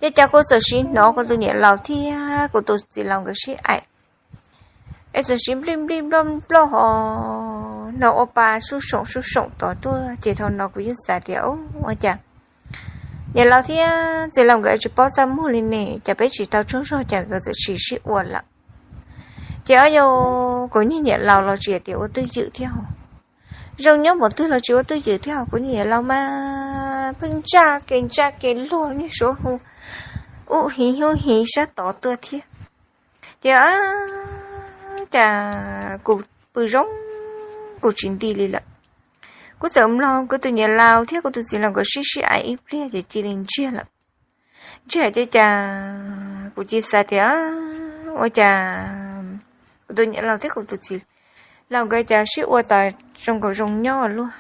Ces cas kuv txawm sim hnov kuv tus niam laus thiab kuv tus txiv laus nkawd sib aim, es txawm sim nplij nplij nploj nploj ho hnov ua pa sub soom sub soom tod tuaj. Ces thaum no kuv yeej xav tias, ua cas niam laus thiab txiv laus nkawd tsis paub txaj muag li ne, cas peb tsis tau tsaug zog cas nkawd txawm sim sib ua lawm. Ces ob yau, kuv niag niam laus los tsis tias ua twj ywm thiab ho, zoo nyob npaum twg los tsis ua twj ywm thiab ho. Kuv niam laus mas pheej ntsaj kev ntsaj kev luag niag suav hu ub hiv ub hiv sab tod tuaj thiab. Ces cas kuv pw zoo, kuv tsis nti li lawm. Kuv txawm mloog kuv tus niam laus thiab kuv tus txiv laus nkawd sib sib aim ib pliag ces cia li ntsiag lawm. Ntsiag ces cas kuv cia xav tias, ua cas kuv tus niam laus thiab kuv tus txiv laus nkawd cas sib ua tas zoo nkaus zoo nyob luaj.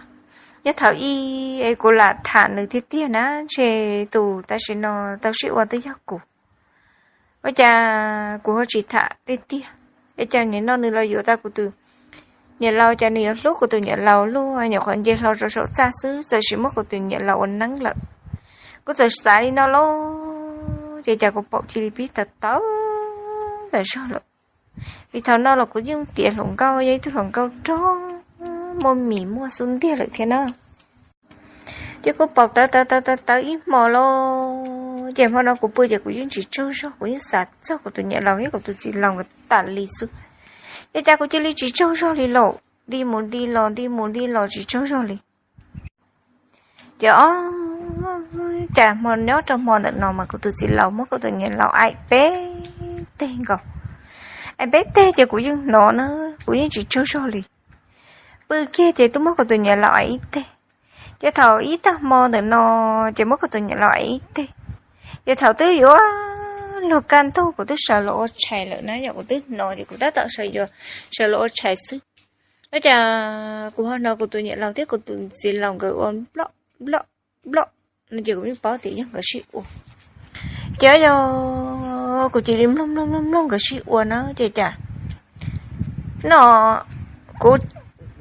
Yog thaum ub es kuv lam tham nws tiag tiag na, ntshe tus tam sim no tau sib ua twb yog kuv. Ua cas kuv ho tsis tham tiag tiag? Es cas nim no nws los yuav tau kuv tus niam laus, cas nws yuav hlub kuv tus niam laus luaj, nyuam qhuav nce hlo rau saum txaj xwb txawm sim muab kuv tus niam laus ua neeb lawm. Kuv txawm xav li no lauj, ces cas kuv paum cia li pib tawv tawv tas zog lawm. Vim thaum no los kuv yeej tiav hluas nkauj, yog ib tug hluas nkauj rog muaj mis muaj xub ntiag lawm thiab na. Ces kuv paum tawv tawv tawv tawv tawv ib hmo lauj, ces hmo no kuv pw ces kuv yeej tsis tsaug zog, kuv yeej xav txog kuv tus niam laus thiab kuv tus txiv laus nkawd tas li xwb. Ces cas kuv cia li tsis tsaug zog li lauj, nti mus nti los nti mus nti los tsis tsaug zog li. Ces o, cas hmo nyob rau hmo ntawm no mas kuv tus txiv laus muab kuv tus niam laus aim peb teg nkaus. Aim peb teg ces kuv yeej hnov na, kuv yeej tsis tsaug zog li. Pw kiag ces twb muab kuv tus niam laus aim ib teg. Ces thaum ib tag hmo ntawm no ces muab kuv tus niam laus aim ib teg. Ces thaum twb yuav luag kaj ntug kuv twb sawv los ua tshais lawm na, yog kuv twb hnov ces kuv tab tom sawv, sawv los ua tshais xwb. Ua cas kuv ho hnov kuv tus niam laus thiab kuv tus txiv laus nkawd ua nploj nploj nploj no ces kuv yeej paub tias yog nkawd sib ua. Ces yog kuv cia li mloog mloog mloog mloog nkawd sib ua na ces cas no kuv,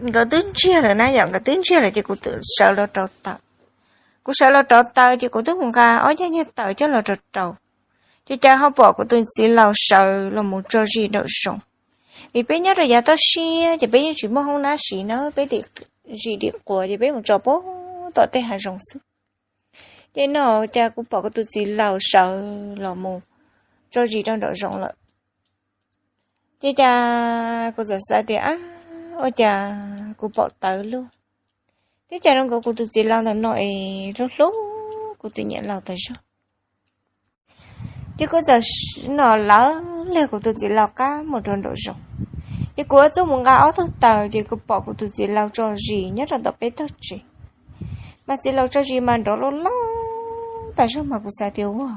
nkawd twb ntsiag lawm na, yog nkawd twb ntsiag lawm ces kuv sawv los rauv taws. Kuv sawv los rauv taws ces kuv twb mus nqa ob yag niag taws coj los rau rau. Ces cas ho pom kuv tus txiv laus sawv los mus tso zis nraum zoov. Vim peb nyob rau yav toj siab ces peb yeej tsis muaj hoob nab siv na, peb dim zis dim quav ces peb mus tso puag tom tej hav zoov xwb. Ces no cas kuv pom kuv tus txiv laus sawv los mus tso zis rau nraum zoov lawm. Ces cas kuv txawm xav tias, ab, ua cas kuv paum tawv luaj, thiab cas zoo nkaus kuv tus txiv laus ntawm no es hlub hlub kuv tus niam laus tas zog. Ces kuv txawm no lawv liag kuv tus txiv laus qab mus rau nraum zoov. Ces kuv ua txuj mus nqa ob tug taws ces kuv pom kuv tus txiv laus tso zis nyob rau tom peb tog tsev. Mas txiv laus tso zis mas nrov loj loj tas zog mas kuv xav tias ua,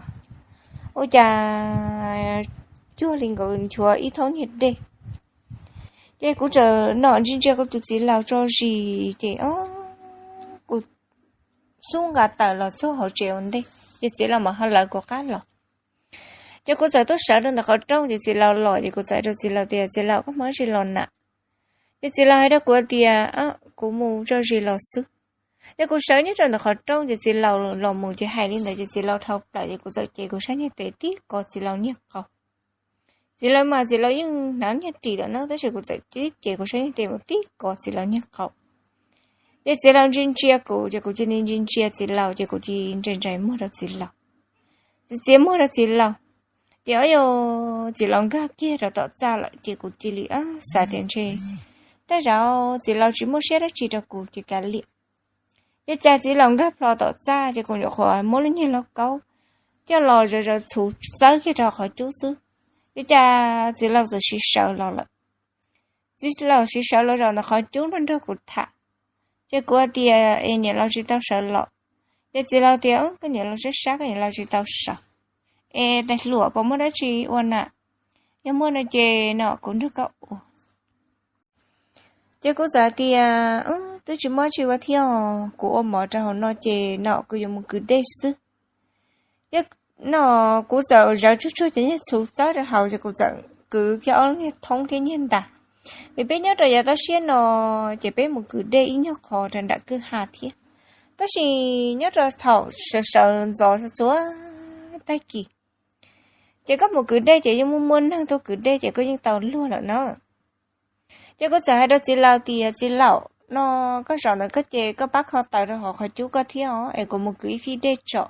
ua cas cuag li nkaus nchuav ib thaub niag dej. Ces kuv txawm no ntsia ntsia kuv tus txiv laus tso zis ces o, kuv xub nqa taws los txog hauv tsev ua ntej ces txiv laus mas ho lawv kuv qab los. Ces kuv txawm tuaj sawv rau ntawm qhov rooj ces txiv laus los ces kuv txawm hais rau txiv laus tias, txiv laus, koj mus dab tsi los na? Ces txiv laus hais rau kuv tias, kuv mus tso zis los xwb. Ces kuv sawv nyob rau ntawm qhov rooj ces txiv laus los mus ces hais li ntawd ces txiv laus dhau plaws ces kuv txawm cev kuv sab niag tes tib kov txiv laus niag qau. Txiv laus mas txiv laus yeej hnav niag ris lawm na tab sis kuv txawm tib cev kuv sab niag tes mus tib kov txiv laus niag qau. Ces txiv laus ntsia ntsia kuv ces kuv cia li ntsia ntsia txiv laus ces kuv cia li ntsais ntsais muag rau txiv laus. Txiv txiav muag rau txiv laus, ces o yog txiv laus nkag kiag rau tom txaj lawm ces kuv cia li xav tias ntshe tej zaum txiv laus tsis muaj siab dab tsi rau kuv ces kav liam. Ces cas txiv laus nkag plho tom txaj ces kuv nyuam qhuav muab lub niag lauj kaub coj los zaws zaws txhuv txawb kiag rau qhov cub xwb, ces cas txiv laus txawm sawv los lawm. Txiv laus sawv los zaum ntawm qhov cub nrog nrog kuv tham. Ces kuv tias, es niam laus tsis tau sawv los? Ces txiv laus tias, koj niam laus sab sab, koj niam laus tsis tau sawv. Es tais hluas puas muaj dab tsi ua na? Yog muaj no ces no kuv nrog koj ua. Ces kuv txawm tias, twb tsis muaj dab tsi ua thiab, kuv ua mov rau hauv no ces no kuv yuav mus kwv dej xwb. Ces no kuv txawm zawv tsuag tsuag cov niag txhuv txawb rau hauv ces kuv txawm kwv kiag ob lub niag thoob thiab niag ntas. Vim peb nyob rau yav toj siab no ces peb mus kwv dej ib nyuag qho rau nram kwj ha thiab. Tab sis nyob rau thaum sawv sawv ntxov txhua tag kis. Ces koj mus kwv dej ces yeej muaj muaj neeg tuaj kwv dej ces koj yeej tau luag lawm na. Ces kuv txawm hais rau txiv laus tias, Txiv laus, no koj zaum ntawd koj ces koj pab kho taws rau hauv qhov cub koj thiab os, es kuv mus kwv ib fij dej tso.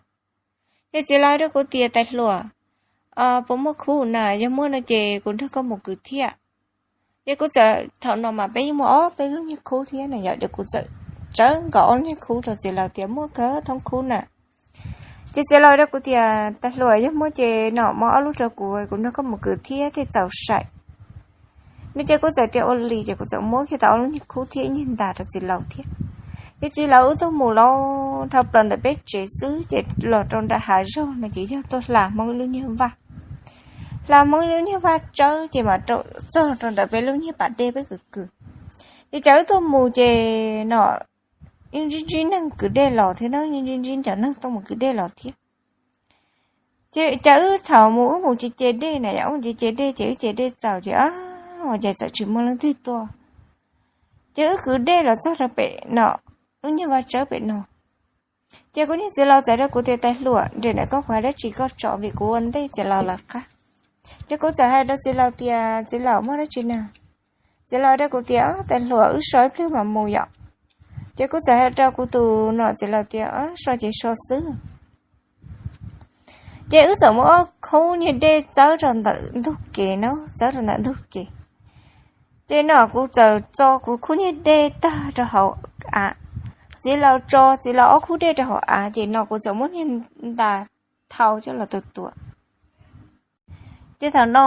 Ces txiv laus rau kuv tias, Tais hluas, puas muaj khub na? Yog muaj no ces kuv nrog koj mus kwv thiab. Ces kuv txawm, thaum no mas peb yeej muaj ob peb lub niag khub thiab na yom, ces kuv txawm tsawv nkaus ob lub niag khub rau txiv laus tias, Muaj kawg thoob khub na. Ces txiv laus rau kuv tias, Tais hluas, yog muaj ces no muab ob lub rau kuv, kuv nrog koj mus kwv thiab thiaj txaus sai. No ces kuv txawm tias ua li, ces kuv txawm muab kiag tau ob lub niag khub thiab ib niag ntas rau txiv laus thiab. Ces txiv laus wb tuaj mus los dhau plaws ntawm peb tsev xwb ces los rau nram hav zoov no ces yog tuaj hla Hmoob ib lub niag vaj. Hla Hmoob ib lub niag vaj tsawb ces mam txog rau ntawm peb lub niag pas dej peb kwv kwv. Ces cas wb tuaj mus ces no yeej ntsib ntsib neeg kwv dej los thiab na, yeej ntsib ntsib cov neeg tuaj mus kwv dej los thiab. Ces cas wb thaum mus wb mus ce ce dej na yom, wb mus ce ce dej ces wb ce dej txaus ces ua cas txawm tsis muaj leej twg tuaj. Ces wb kwv dej los txog rau pem no, lub niag vaj tsawb pem no. Ces kuv niag txiv laus txawm rau kuv tias, Tais hluas, nres ntawm koj kuv hais dab tsi koj tso, vim kuv ua ntej txiv laus lawv qab. Ces kuv txawm hais rau txiv laus tias, Txiv laus, muaj dab tsi na? Txiv laus rau kuv tias, Tais hluas, wb so ib pliag mam mus yom. Ces kuv txawm hais rau kuv tus nom txiv laus tias, So ces so xwb. Ces wb txawm muab ob khub niag dej txawb rau ntawm ntug kev na, txawb rau ntawm ntug kev. Ces no kuv txawm txo kuv khub niag dej tag rau hauv av, txiv laus tso txiv laus ob khub dej rau hauv av, ces no kuv txawm muab niag ntas thau coj los tua tua. Ces thaum no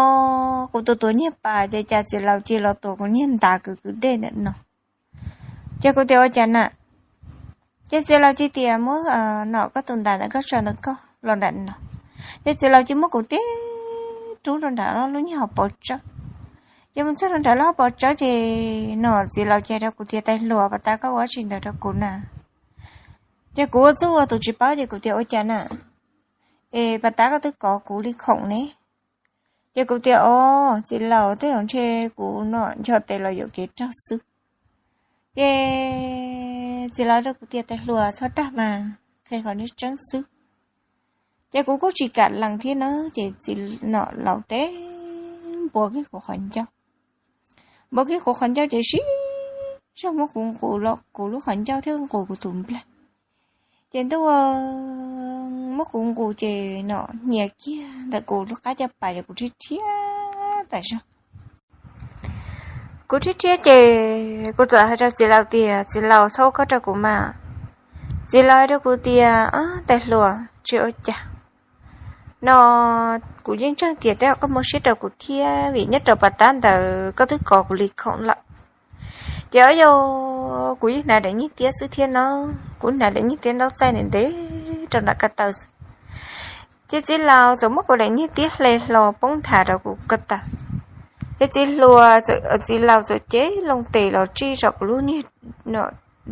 kuv tus tuav niag pas ces cas txiv laus cia los tuav kuv niag ntas kwv kwv dej ntawm no. Ces kuv tias, Ua cas na? Ces txiv laus cia tias, Muab no koj tus ntas ntawm koj tso ntawm koj los nram no. Ces txiv laus cia muab kuv tib rub rau nram lub niag hauv paus tsawb. Ces mus txog rau nram lub hauv paus tsawb ces no txiv laus cia rau kuv tias, Tais hluas, pas tas koj ua dab tsi ntawd rau kuv na? Ces kuv ua txuj ua tus tsis paub ces kuv tias, Ua cas na? Es pas tas koj twb kov kuv li khoom ne. Ces kuv tias, Os, txiv laus, tej zaum ntshe kuv no ncho tes los yuam kev raug xwb. Ces txiv laus rau kuv tias, Tais hluas, txhob dag mas, qhia qhov tseeb xwb. Ces kuv kuj tsis kam lees thiab na, ces txiv laus teb npua kiag kuv qhov ncauj. Npua kiag kuv qhov ncauj ces sib zog muab kuv nqus los kuv lub qhov ncauj thiab nqus kuv tus nplaig. Ces ntuj, muab kuv nqus ces no hnia kiag ntawm kuv lub qab caj pas ces kuv rhiab rhiab tas zog. Kuv rhiab rhiab ces kuv txawm hais rau txiv laus tias, Txiv laus, txhob ua koj rau kuv mas. Txiv laus hais rau kuv tias, Tais hluas, tsis ua cas. No kuv yeej ntseeg tias tej zaum koj muaj siab rau kuv thiab, vim nyob rau pas tab ntawd koj twb kov kuv li khoom lawm. Ces o yog kuv yeej hnav daim nyiaj tiab xwb thiab no, kuv hnav daim nyiaj tiab ntaub txaij ntev ntev rau nram ko taw xwb. Ces txiv laus txawm muab kuv daim nyiaj tiab hle hlo poob nthav rau kuv ko taw. Ces txiv hluas, txiv laus txawm cev loo tes los tsij saum kuv lub niag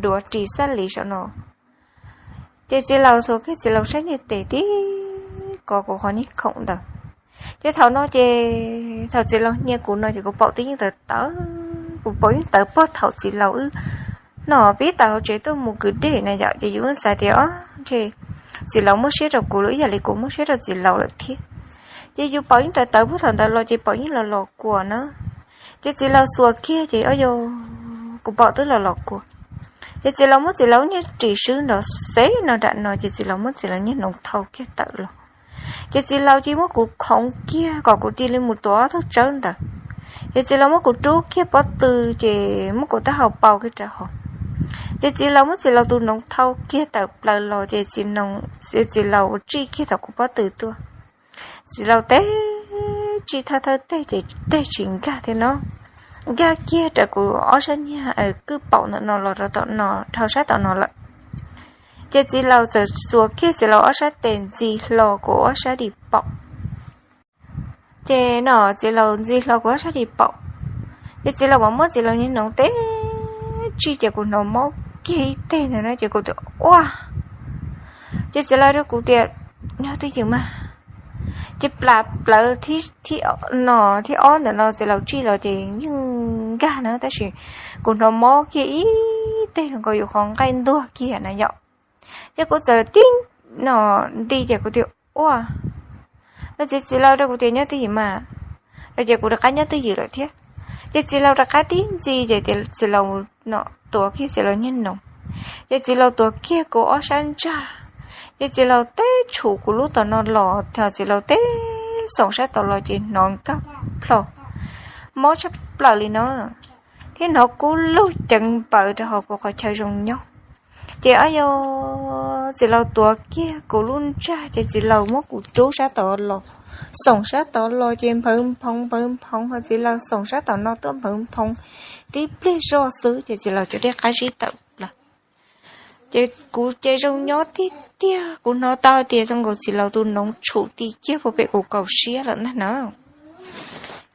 duav ris xab lis saum no. Ces txiv laus xuas kiag txiv laus sab niag tes tib kov kuv qhov niag khoom ntawd. Ces thaum no ces thaum txiv laus hnia kuv no ces kuv paum twb yeej tawv tawv, kuv paum yeej tawv puag thaum txiv laus wb no pib tawm hauv tsev tuaj mus kwv dej na yom, ces yus xav tias, O, ntshe txiv laus muaj siab rau kuv los ib yam li kuv muaj siab rau txiv laus lawm thiab. Ces yus paum yeej tawv tawv puag thaum ntawd los ces paum yeej los los kua na. Ces txiv laus xuas kiag ces o yog kuv paum twb los los kua. Ces txiv laus muab txiv laus niag ris swb nrov xeb no nram no ces txiv laus muab txiv laus niag noov thau kiag tawm los. Ces txiv laus cia muab kuv khoov kiag kom kuv cia li mus tuav ob tug tsawb ntawd. Ces txiv laus muab kuv rub kiag pob tw, ces muab kuv taub hau pau kiag rau hauv. Ces txiv laus muab txiv laus tus noov thau kiag tawm plaws los ces txiv laus tsij kiag tau kuv pob tw tuaj. Txiv laus teb tsij thawj thawj teg ces teg tsis nkag thiab no, nkag kiag rau kuv ob sab niag kwj paum ntawm no los rau tom no dhau sab tom no lawm. Ces txiv laus txawm xuas kiag txiv laus ob sab tes ntxi hlo kuv ob sab dim paum. Ces no txiv laus ntxi hlo kuv ob sab dim paum, ces txiv laus mam muab txiv laus niag noov teb tsij ces kuv hnov mob kiag ib teg ntawd na ces kuv tias, Ua! Ces txiv laus rau kuv tias, Yog twj ywm mas. Ces plas plawv no thib ob ntawm no txiv laus tsij los ces yeej nkag na tab sis kuv hnov mob kiag ib teg zoo nkaus yus qhov nqaij ntuag kiag na yom. Ces kuv txawm tib no nti ces kuv tias, Ua! Nws txiv txiv laus rau kuv tias nyob twj ywm mas, no ces kuv rov qab nyob twj ywm lawm thiab. Ces txiv laus rov qab tib ntxi ces txiv laus no tuav kiag txiv laus niag noov. Ces txiv laus tuav kiag kuv ob sab ntsag, ces txiv laus teb tshum kuv lub tom no los, thaum txiv laus teb xoom sab tod los ces hnov nkag plho, mob tshaj plaws li no, thiab hnov kub lug ceev npaws rau hauv kuv qhov chaw zoo nyob. Ces ob yog txiv laus tuav kiag kuv lub ntsag ces txiv laus muab kuv rub sab tod los, xoom sab tod los ces nphawv nphoov nphawv nphoov, ho txiv laus xoom sab tom no tuaj nphawv nphoov. Tib pliag zoj xwb ces txiv laus cov dej qab zib tawm plaws. Ces kuv ces zoo nyob tiag tiag, kuv hnov tau tias zoo nkaus txiv laus tus noov tshum ti kiag puag pem kuv kaum siab lawm ntag na.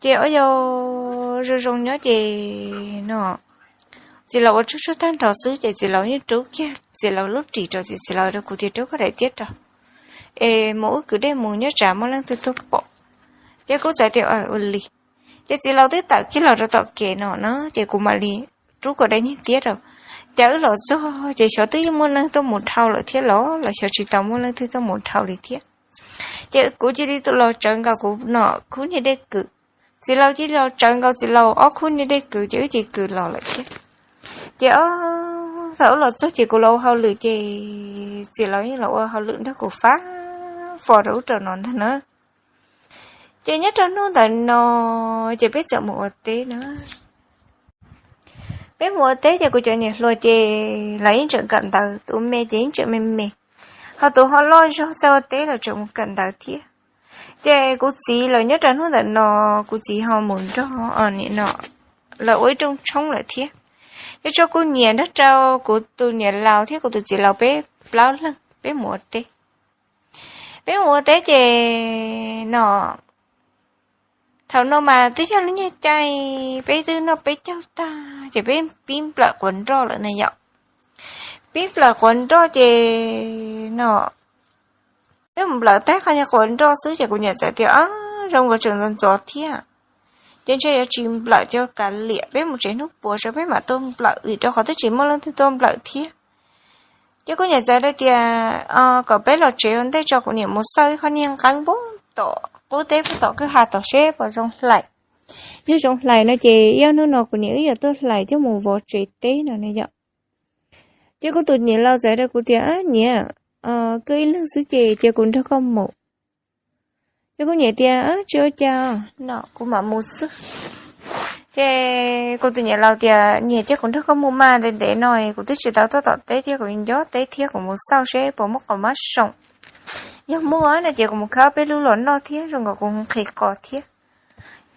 Ces ob yog zoo zoo nyob ces no txiv laus ua tsuj tsuag tag nrho xwb ces txiv laus yeej rub kiag txiv laus lub ris rau, txiv laus rau kuv tias rub koj daim tiab rau es mus wb kwv dej mus, nyob tsam muaj leej twg tuaj pom. Ces kuv txawm tias ua li. Ces txiv laus twb tawm kiag los rau tom kev no na ces kuv mam li rub kuv daim niag tiab rau. Ces wb los txog ces xyov twb yeej muaj leej tuaj mus dhau lawm thiab los los xyov tsis tau muaj leej twg tuaj mus dhau li thiab. Ces kuv cia li los tsawv nkaus kuv no khub niag dej kwm, txiv laus cia li los tsawv nkaus txiv laus ob khub niag dej kwm ces wb cia li kwv los lawm thiab. Ces ob thaum wb los txog ces kuv los ua hauj lwm ces txiv laus yeej los ua hauj lwm nrog kuv fab fo rau ub rau no ntag na. Ces nyob rau hnub ntawm no ces peb txawm mus ua teb na. Peb mus ua teb ces kuv cov niam hluas ces lawv yeej tseem kawm ntawv, tus me ces yeej tseem me me, ho tus ho loj zog txawj ua teb los tseem mus kawm ntawv thiab. Ces kuv txiv lawv nyob rau hnub ntawm no, kuv txiv ho mus nrog nim no lawv ua ib rooj tshoob lawm thiab. Ces tshuav kuv niam nrog rau kuv tus niam laus thiab kuv tus txiv laus peb plaub leeg peb mus ua teb. Peb mus ua teb ces no thaum no mas twb yog lub niag caij peb twb noj peb caug tag ces peb pib nplawm quav nroj lawm na yom. Pib nplawm quav nroj ces no peb mus nplawm tag qhov niag quav nroj xwb ces kuv niam txawm tias, Ab, zoo nkaus tseem ntxov ntxov thiab, ces ntshe yuav tsis nplawm cov kav liam, peb mus tsev hnub puav tso peb mam tuaj nplawm, vim rau qhov twb tsis muaj leej twg tuaj nplawm thiab. Ces kuv niam txawm hais tias, Kom peb los tsev ua ntej tso kuv niam mus xauj ib qhov niag nqeeb puag tom qub teb puag tom kwj ha tom seb puas zoo hlais. Yog zoo hlais no ces ib ob hnub no kuv niam wb yuav tuaj hlais coj mus vov tsev teb no ne yom. Ces kuv tus niam laus txawm hais rau kuv tias, Ab niam, koj ib leeg xwb ces cia kuv nrog koj mus. Ces kuv niam tias, Tsis ua cas no, kuv mam mus xwb. Ces kuv tus niam laus tias, Niam, cia kuv nrog koj mus mas, ntev ntev no kuv twb tsis tau tuaj tom teb thiab, kuv nco teb thiab, kuv mus xauj seb puas muaj qos mab soo. Yog muaj no ces kuv mus khawb peb lub los noj thiab, zoo nkaus kuv nqhis qos thiab.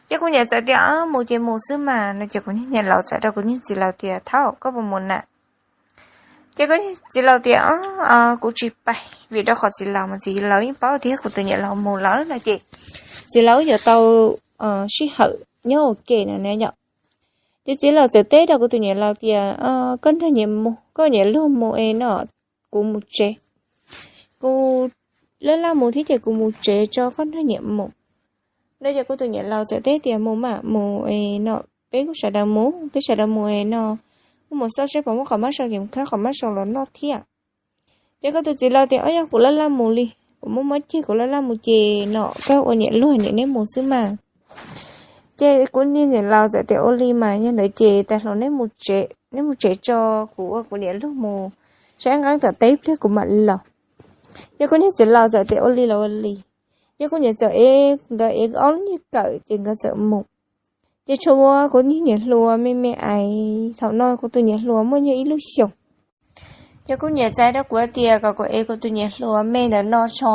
Ces kuv niam txawm tias, Mus ces mus xwb mas no ces kuv niag niam laus txawm rau kuv niag txiv laus tias, Thaum koj puas mus na? Ces kuv niag txiv laus tias, Kuv tsis pais, vim rau qhov txiv laus mas txiv laus yeej paub tias kuv tus niam laus mus lawm no ces txiv laus yuav tau sij hawm nyob ua ke no ne yom. Ces txiv laus txawm teb rau kuv tus niam laus tias, Koj nrog niam mus, koj niam luag mus es no kuv mus tsev. Kuv laj laj mus thiab ces kuv mus tsev tso, koj nrog niam mus no. Ces kuv tus niam laus txawm teb tias, Mus mas mus es no peb kuj sawv daws mus, peb sawv daws mus es no kuj mus xauj seb puas muaj qos mab soo ces mus khawb qos mab soo los noj thiab. Ces kuv tus txiv laus tias, Ob, yog kuv laj laj mus li, kuv muaj mob ceg kuv laj laj mus ces no koj ua niam luag niam neb mus xwb mas. Ces kuv niag niam laus txawm tias, Ua li mas yog ntawd ces tas hlo neb mus tsev, neb mus tsev tso, kuv ua kuv niam luag mus saib nqeeb tom teb ib pliag kuv mam los. Ces kuv niag txiv laus txawm tias, Ua li los ua li. Ces kuv niam txawm ev, nkawd ev ob lub niag kawm ces nkawd txawm mus. Ces tshuav kuv niag niam hluas me me ais, thaum no kuv tus niam hluas muaj yog ib lub xyoos. Ces kuv niam txais rau kuv tias kom kuv ev kuv tus niam hluas me ntawm no tso,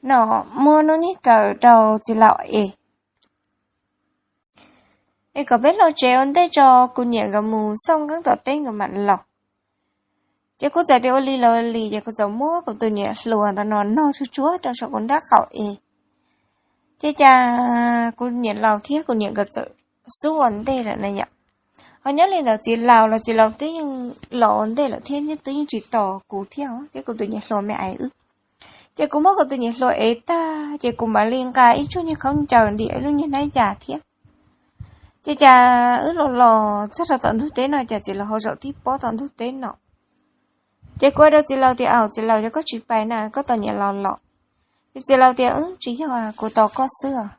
no muab lub niag kawm rau txiv laus ev, es kom peb hloov tsev ua ntej tso, kuv niam nkawd mus xauj nqeeb tom teb nkawd mam los. Ces kuv txawm tias, Ua li los ua li. Ces kuv txawm muab kuv tus niam hluas ntawm no nog tsuag tsuag rau saum kuv nrab qaum ev. Ces cas kuv niam laus thiab kuv niam nkawd txawm xub ua ntej lawm na yom. Ho nyob li ntawd txiv laus los txiv laus twb yeej los ua ntej lawm thiab, twb yeej tsis tos kuv thiab, thiab kuv tus niam hluas me ais wb. Ces kuv muab kuv tus niam hluas ev tag ces kuv mam li nqa ib tsuag niag khaub ncaws ntim ib lub niag hnab yas thiab. Ces cas wb los los txog rau tom ntug teb no cas txiv laus ho zaum tib pob tom ntug teb no. Ces kuv hais rau txiv laus tias, Au txiv laus, yog koj tsis pais na koj tos niam laus los. Ces txiv laus tias, Tsis yog, kuv tos koj xwb os.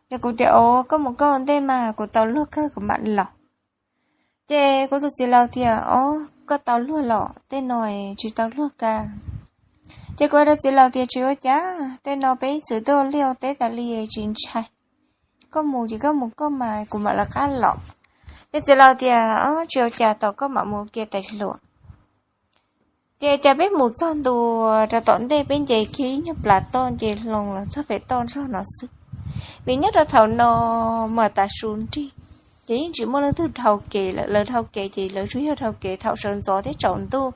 Ces kuv tias, Os, koj mus koj ua ntej mas, kuv tau luag kawg kuv mam los. Ces kuv tus txiv laus tias, Os, koj tau luag los, tej no tsis tau luag kag. Ces kuv hais rau txiv laus tias, Tsis ua cas, tej no peb ib txwm tuaj ua liaj ua teb tas li tsis ntshai. Koj mus ces koj mus koj mas, kuv mam lawv qab los. Ces txiv laus tias, Tsis ua cas, tos koj mam mus kiag tais hluas. Ces cas peb mus txog ntua rau tom ntej, peb nce kiag ib nyuag plas toj nce hlo los txog pem toj zog no xwb. Vim nyob rau thaum no mas tav su nrig, ces yeej tsis muaj leej twg dhau kev lawm, lawv dhau kev ces lawv tsuas yog dhau kev thaum sawv ntxov thiab tsaus ntuj,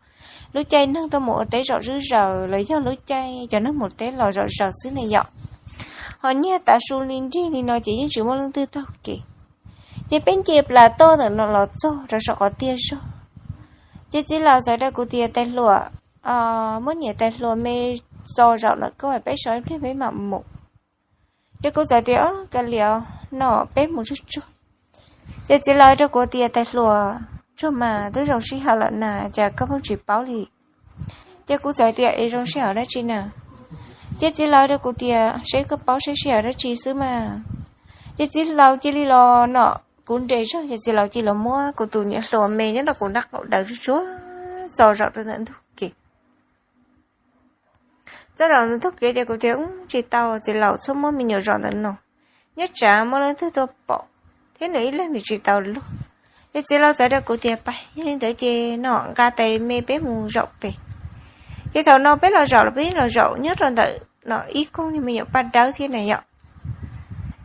lub caij neeg tuaj mus ua teb zom zawm zaws los yog lub caij cov neeg mus teb los zom zaws xwb ne yom. Ho nyiag tav su li nrig li no ces yeej tsis muaj leej twg taug kev. Ces peb nce plas toj ntawm no los txog rau saum qhov tiaj zog, ces txiv laus txawm rau kuv tias, Tais hluas, muab niam tais hluas me txo zaum ntawm koj, peb so ib pliag peb mam mus. Ces kuv txawm tias, Kav liam, no peb mus tsuag tsuag. Ces txiv laus rau kuv tias, Tais hluas, tsuag mas twb zoo sij hawm lawm na, cas koj pheej tsis paub li? Ces kuv txawm tias, Es zoo sij hawm dab tsi na? Ces txiv laus rau kuv tias, Seb koj paub seb sij hawm dab tsi xwb mas. Ces txiv laus cia li los no, kuv nres zog ces txiv laus cia li los muab kuv tus niam hluas me nyob rau kuv nraub qaum daws tsuag tsuag txo zaum rau ntawm ntug kev. Txo zaum ntawm ntug kev ces kuv tias, Tsis tau, txiv laus txhob muab me nyuam zaum ntawm no, nyob tsam muaj leej twg tuaj pom thiab nws ib leeg nws tsis tau luag. Ces txiv laus txawm rau kuv tias, Pais, yog li ntawd ces no nqa tais me peb mus zaum pem. Ces thaum no peb los zaum los peb los zaum nyob rau ntawm no ib koog niag me nyuam paj dawb thiab na yom.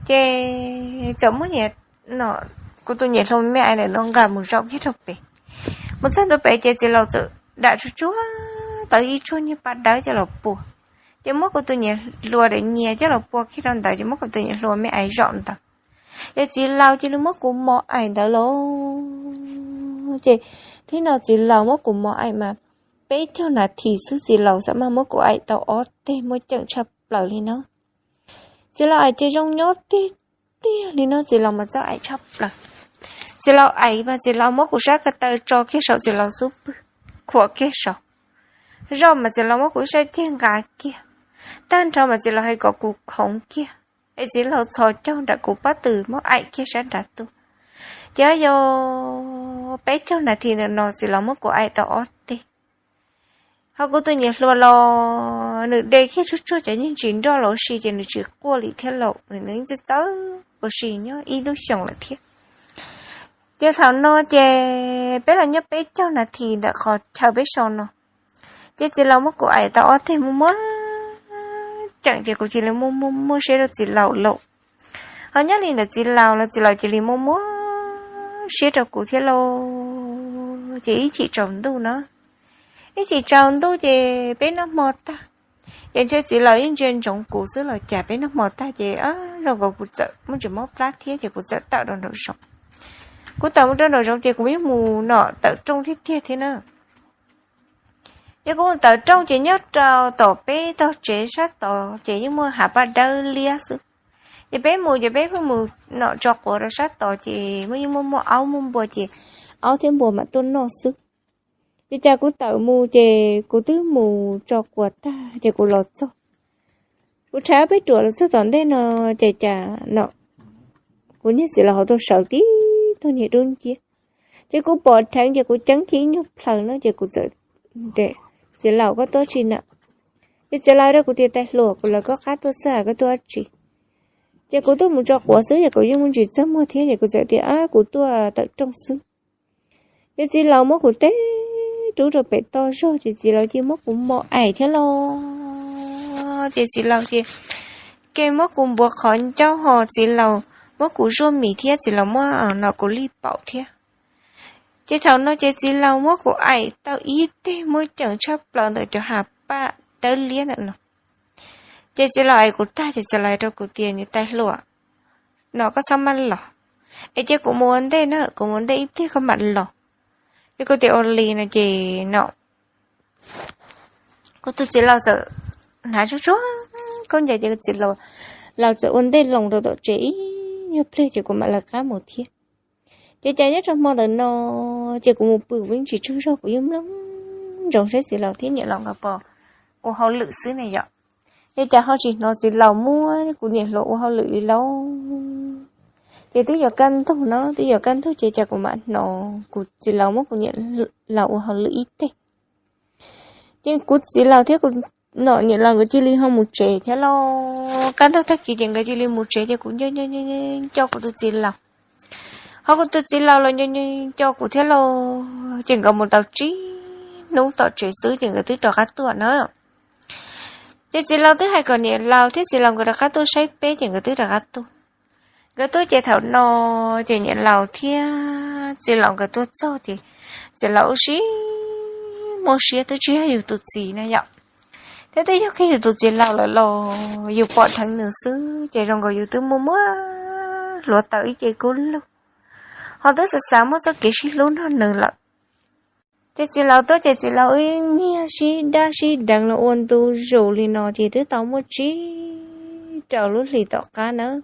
Ces txawm muab niam, no, kuv tus niam hluas me me ais ntawm no nqa mus zaum kiag rau pem. Mus txog ntua pem ces txiv laus txawm dam tsuag tsuag tau ib tsuag niag paj dawb coj los pua. Ces muab kuv tus niam hluas daim nyias coj los pua kiag rau ntawd ces muab kuv tus niam hluas me ais zaum ntawd. Ces txiv laus cia li muab kuv mos aim ntawd lauj. Ces thib no txiv laus muab kuv mos aim mas peb caug nas this xwb txiv laus xam maj muab kuv aim tau ob teg muaj ceem tshaj plaws li no. Txiv laus aim ces zoo nyob tiag tiag li no, txiv laus mas txawj aim tshaj plaws. Txiv laus aim mas txiv laus muab kuv sab ko taw tso kiag saum txiv laus xub pwg, khuam kiag saud. Zaum mas txiv laus muab kuv ib sab ceg nqa kiag, tag nrho mas txiv laus hais kom kuv khoov kiag, es txiv laus txhos caug nram kuv pob tw muab aim kiag sab nrad tuaj. Ces yog peb caug nas this ntawm no txiv laus muab kuv aim tau ob teg. Ho kuv tus niam hluas los nws de kiag tsuag tsuag cov nyiaj ntsis nroj los ua si ces nws tsis quaj li thiab lauj, nws txawj txawj ua si nyob ib lub xyoos lawm thiab. Ces thaum no ces peb los nyob peb caug nas this ntawm qhov chaw peb so no, ces txiv laus muab kuv aim tau ob teg muaj muaj ceem ces kuv cia li muaj muaj muaj siab rau txiv laus lauj. Ho nyob li ntawm txiv laus los txiv laus cia li muaj muaj siab rau kuv thiab lauj. Ces ib chim tsaus ntuj no, ib chim tsaus ntuj ces peb noj hmo tag, ces ntshe txiv laus yeej ntsia ntsoov kuv xwb los cas, peb noj hmo tag ces zoo nkaus kuv txawm muaj ntsis mob plab thiab ces kuv txawm tawm rau nraum zoov. Kuv tawm mus rau nraum zoov ces kuv yeej mus no tawm rooj tiag tiag thiab na. Ces kuv mus tawm rooj ces nyob rau tom peb tog tsev sab tod ces yeej muaj hav paj dawb liab xwb. Ces peb mus ces peb pheej mus no tso quav rau sab tod ces muaj yeej muaj muaj aub muaj npua ces aub thiab npua mam tuaj noj xwb. Ces cas kuv tawm mus ces kuv twb mus tso quav tag ces kuv los txog, kuv rhais peb ruam los txog tom ntej no, ces cas no kuv niag txiv laus hauv tuaj sawv tib tug niag dub nciab. Ces kuv pom dheev ces kuv ceeb kiag ib nyuag plhaws no ces kuv txawm, Txiv laus, koj tuaj tsi na? Ces txiv laus rau kuv tias, Tais hluas, kuv lawv koj qab tuaj xwb, koj tuaj tsi? Ces kuv tuaj mus tso quav xwb ces kuv yeej muaj ntsis txaj muag thiab ces kuv txawm tias, Kuv tuaj tawm rooj xwb. Ces txiv laus muab kuv teb rub rau pem toj zog ces txiv laus cia muab kuv mos aim thiab los. Ces txiv laus cia li muab kuv npuav qhov ncauj ho txiv laus muab kuv zuaj mis thiab txiv laus muab no kuv lij paum thiab. Ces thaum no ces txiv laus muab kuv aim tau ib teg muaj ceem tshaj plaws ntawm cov hav paj dawb liab ntawm no. Ces txiv laus aim kuv tag ces txiv laus hais rau kuv tias, Niam tais hluas, no koj txhob maj los, es cia kuv mus ua ntej na, kuv mus ua ntej ib pliag koj mam los. Ces kuv tias, Ua li no ces no kuv tus txiv laus txawm hnav tsuag tsuag khaub ncaws ces txiv laus txawm ua ntej loo rau tom tsev ib nyuag pliag ces kuv mam lawv qab mus thiab. Ces cas nyob rau hmo ntawm no ces kuv mus pw kuv yeej tsis tsaug zog, kuv yeej mloog ntsoov saib txiv laus thiab niam laus nkawd puas ua hauj lwm xwb ne yom. Ces cas ho tsis hnov txiv laus muab kuv niam hluas ua hauj lwm li lauj. Ces twb yuav kaj ntug no, twb yuav kaj ntug ces cas kuv mam hnov kuv txiv laus muab kuv niam laus ua hauj lwm ib teg. Ces kuv txiv laus thiab kuv nom niam laus nkawd cia li ho mus tsev thiab lauj. Kaj ntug tag kis ces nkawd cia li mus tsev ces kuv nco nco nco kuv tus txiv laus, ho kuv tus txiv laus los nco nco kuv thiab lauj. Ces nkawd mus tau tsib hnub tom tsev xwb ces nkawd twb rov qab tuaj na. Ces txiv laus twb hais kom niam laus thiab txiv laus nkawd rov qab tuaj saib peb ces nkawd twb rov qab tuaj. Nkawd tuaj ces thaum no ces niam laus thiab txiv laus nkawd tuaj txog ces txiv laus ua si muaj siab twb tsis yog yus tus txiv na yom. Thiab twb yog kiag yus tus txiv laus lawm los yus pom dheev nws xwb ces zoo nkaus yus twb muaj muab hluav taws ib ce kub lug, ho twb xav xav muaj txoj kev sib hlub nrog nws lawm. Ces txiv laus tuaj ces txiv laus wb nyiag sib dab sib deev los ua ntu zus li no ces twb tau muaj tsib rau lub hlis tom qab nawb.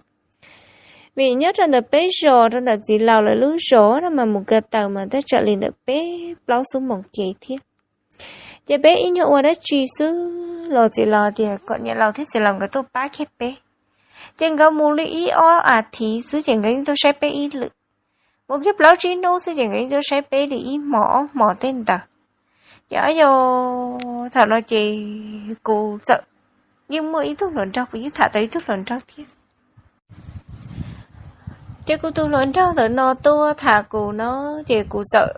Vim nyob rau ntawm peb zos rau ntawm txiv laus lawv lub zos no mas mus ko taw mas tej tsam li ntawm peb plaub xuab moos kev thiab. Ces peb ib nyuag ua dab tsi xwb los txiv laus tias kom niam laus thiab txiv laus nkawd tuaj pab kiag peb. Ces nkawd mus li ib ob as thiv xwb ces nkawd yeej tuaj saib peb ib lwm. Mus kiag plaub tsib hnub xwb ces nkawd yeej tuaj saib peb li ib hmos ob hmos tej ntawd. Ces o yog thaum no ces kuv txawm yeej muaj ib tug hluas nraug, kuv yeej tham tau ib tug hluas nraug thiab. Ces kuv tus hluas nraug ntawm no tuaj tham kuv no, ces kuv txawm,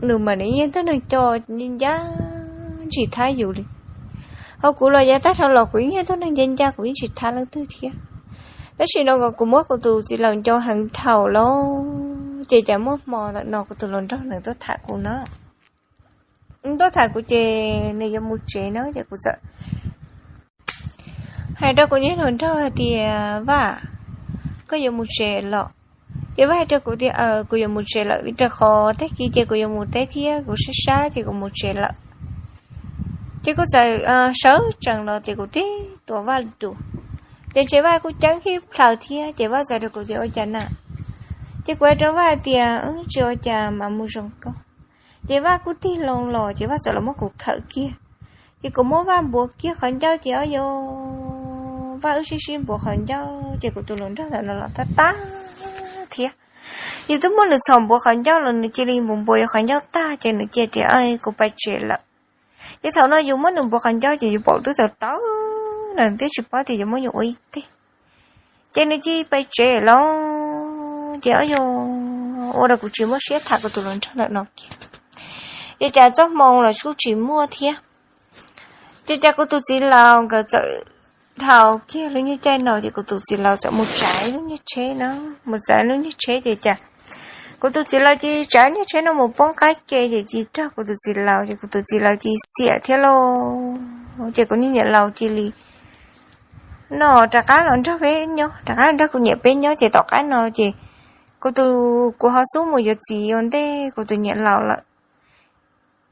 nws mas nws yeej tug neeg co ncaj ncaj tsis thab yus li. Ho kuv los yav tag dhau los kuv yeej yog tug neeg ncaj ncaj kuv yeej tsis thab leej twg thiab. Tab sis no kuv muab kuv tus txiv laus nco heev dhau lawm ces cas muaj hmo ntawm no kuv tus hluas nraug nws tuaj tham kuv no. Tuaj tham kuv ces nws yuav mus tsev na ces kuv txawm hais rau kuv niag hluas nraug hais tias Vaj, koj yuav mus tsev los? Ces Vaj hais rau kuv tias kuv yuav mus tsev lawm vim rau qhov tag kis ces kuv yuav mus teb thiab kuv sab sab ces kuv mus tsev lawm. Ces kuv txawm sawv tsees los ces kuv tib tuav Vaj dua. Ces ntshe Vaj kuj ceeb ib plhaw thiab ces Vaj txawm rau kuv tias ua cas na? Ces kuv hais rau Vaj tias tsis ua cas mas mus zoo koj. Ces Vaj kuj tig loo los ces Vaj txawm los muab kuv khawm kiag. Ces kuv muab Vaj npuav kiag qhov ncauj ces o yog Vaj wb sib sib npuav qhov ncauj ces kuv tus hluas nraug ntawm no los tab tag thiab. Yus twb muab nws txhom npuav qhov ncauj los nws cia li npuav npuav yuav qhov ncauj tag ces nws cia tias kuv pais tsev lawm. Ces thaum no yus muab nws npuav qhov ncauj ces yus paum twb tawv tawv na, twb tsis paub tias yuav muab yus ua ib teg. Ces nws cia li pais tsev lawm ces o yog ua rau kuv tsis muaj siab tham kuv tus hluas nraug ntawm no kiag. Ces cas txoj hmoo los kuj tsis muaj thiab. Ces cas kuv tus txiv laus nkawd txawm dhau kiag lub nyuag caij no ces kuv tus txiv laus txawm mus tsav lub nyuag tsheb no, mus tsav lub nyuag tsheb ces cas kuv tus txiv laus cia li tsav nyuag tsheb no mus poob qab ke ces cia li raug kuv tus txiv laus ces kuv tus txiv laus cia li xiam thiab lauj. Ces kuv niag niam laus cia li no rov qab los nrog peb nyob, rov qab nrog kuv niam peb nyob ces tom qab no ces kuv tus, kuv ho xub mus yuav txiv ua ntej kuv tus niam laus lawm.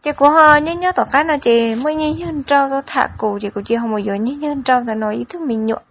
Ces kuv ho nyob nyob tom qab no ces muaj ib niag yawg nrauj tuaj tham kuv ces kuv cia ho mus yuav niag yawg nrauj ntawd no ib tug me nyuam.